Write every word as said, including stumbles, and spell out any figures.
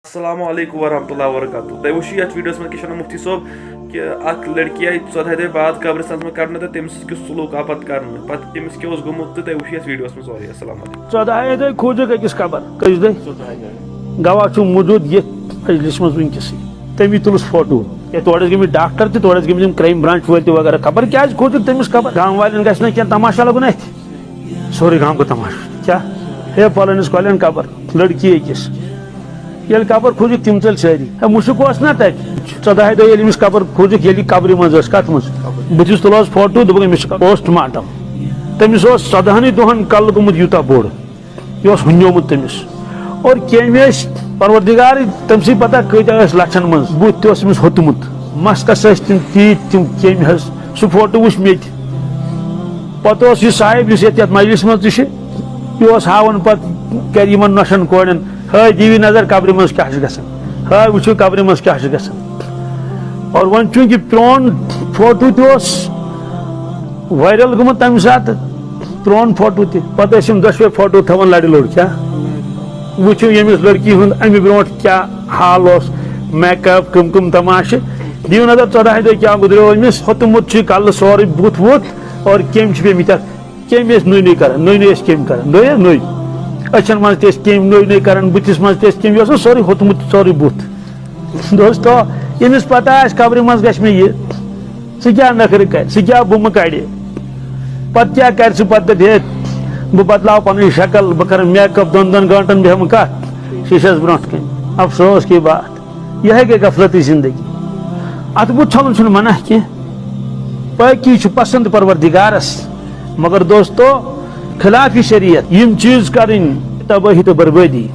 السلام علیکم ورحمۃ اللہ وبرکاتہ۔ تۄہہِ وٕچھِو یَتھ ویٖڈیوَس منٛز کہِ چھَنہٕ مُفتی صٲب کہِ اَکھ لٔڑکی آیہِ ژۄدہَے دۄہہِ بعد قبرِستانَس منٛز کَڑنہٕ تہٕ تٔمِس سۭتۍ کیُتھ سلوٗک آو پَتہٕ کَرنہٕ، پَتہٕ تٔمِس کیٛاہ اوس گوٚمُت تہٕ تۄہہِ وٕچھِو یَتھ ویٖڈیوَس منٛز سورُے۔ السلام علیکم۔ ژۄدہَے دۄہہِ کھوٗجُکھ أکِس قبر۔ کٔژِ دۄہہِ؟ گواہ چھُ موٗجوٗد ییٚتھۍ مجلِس منٛز وٕنکیٚسٕے۔ تٔمی تُلُس فوٹو۔ ہے، تورٕ ٲسۍ گٔمٕتۍ ڈاکٹر تہِ، تورٕ ٲسۍ گٔمٕتۍ یِم کرٛایِم برٛانٛچ وٲلۍ تہِ وغیرہ۔ خبر کیٛازِ کھوٗجُکھ تٔمِس قبر؟ گام والٮ۪ن گژھِ نہ کینٛہہ تماشا لَگُن اَتھِ۔ سورُے گام گوٚو تماشہٕ۔ کیٛاہ؟ ہے، فلٲنِس کۄلٮ۪ن قبر لٔڑکی أکِس۔ ییٚلہِ قبر کھوٗجِکھ، تِم ژٔلۍ سٲری۔ ہے، مُشُک اوس نہ تَتہِ؟ ژۄدہَے دۄہ ییٚلہِ أمِس قبر کھوٗجِکھ، ییٚلہِ یہِ قبرِ منٛز ٲس، کَتھ منٛز؟ بہٕ دِژ تُلہٕ حظ فوٹو، دوٚپُکھ، أمِس چھُ پوسٹ مارٹم۔ تٔمِس اوس ژۄدہَنٕے دۄہَن کَلہٕ گوٚمُت یوٗتاہ بوٚڑ۔ یہِ اوس ہُنیومُت تٔمِس۔ اور کیٚمۍ ٲسۍ پروردگارٕے تٔمۍ سٕے پتہ کۭتیٛاہ ٲسۍ لَچھَن منٛز۔ بُتھ تہِ اوس أمِس ہوٚتمُت۔ مَستَس ٲسۍ تِم تیٖتۍ تِم کیٚمۍ حظ۔ سُہ فوٹو وٕچھ مےٚ تہِ۔ پتہٕ اوس یہِ صاحب، یُس ییٚتہِ یَتھ مجلِس منٛز تہِ چھُ، یہِ اوس ہاوان پتہٕ گرِ یِمن نۄشَن کورٮ۪ن، "ہٲے، دِیِو نظر قبرِ منٛز کیٛاہ چھُ گژھان، ہٲے، وٕچھِو قبرِ منٛز کیٛاہ چھُ گژھان۔" اور وۄنۍ چوٗنٛکہِ پرٛون فوٹو تہِ اوس وایرل گوٚمُت تَمہِ ساتہٕ، پرٛون فوٹو تہِ، پتہٕ ٲسۍ یِم دۄشوے فوٹو تھاوان لَرِ لوٚر۔ کیٛاہ وٕچھِو ییٚمِس لٔڑکی ہُنٛد اَمہِ برونٛٹھ کیٛاہ حال اوس، میک اپ، کٕم کٕم تماشہٕ۔ دِیِو نظر، ژۄدہَے دۄہہِ کیٛاہ گُزریو أمِس۔ ہوٚتمُت چھُ یہِ کَلہٕ سورُے بُتھ وُتھ، اور کیٚمۍ چھِ پیٚمٕتۍ اَتھ۔ کیٚمۍ ٲسۍ نٔوۍ نٔوۍ کران، نٔوۍ نٔوۍ ٲسۍ کیٚمۍ کران، نٔوۍ نٔوۍ۔ أچھن منٛز تہِ ٲسۍ کیٚمۍ نٔوۍ نٔوۍ کران، بٕتھِس منٛز تہِ ٲسۍ کیٚمۍ، یہِ اوس نہٕ سورُے ہوٚتمُت، سورُے بُتھ۔ دوستو، ییٚمِس پتہ آسہِ قبرِ منٛز گژھِ مےٚ یہِ، سُہ کیٛاہ نخرٕ کرِ، سُہ کیٛاہ بُمہٕ کڑِ؟ پتہٕ کیٛاہ کرِ سُہ؟ پتہٕ دپہِ، "ہے، بہٕ بدلاو پنٕنۍ شکل، بہٕ کرٕ میک اپ، دۄن دۄن گٲنٹن بیٚہمہٕ کتھ شیٖشس برونٛٹھ کنہِ۔" افسوس کی بات۔ یِہے گٔے غفلتٕچ زندگی۔ اتھ بُتھ چھلُن چھُنہٕ منع کینٛہہ، پٲکی چھُ پسند پروردگارس۔ مگر دوستو، خلاف شریعت یِم چیٖز کرٕنۍ تبٲہی تہٕ بربٲدی۔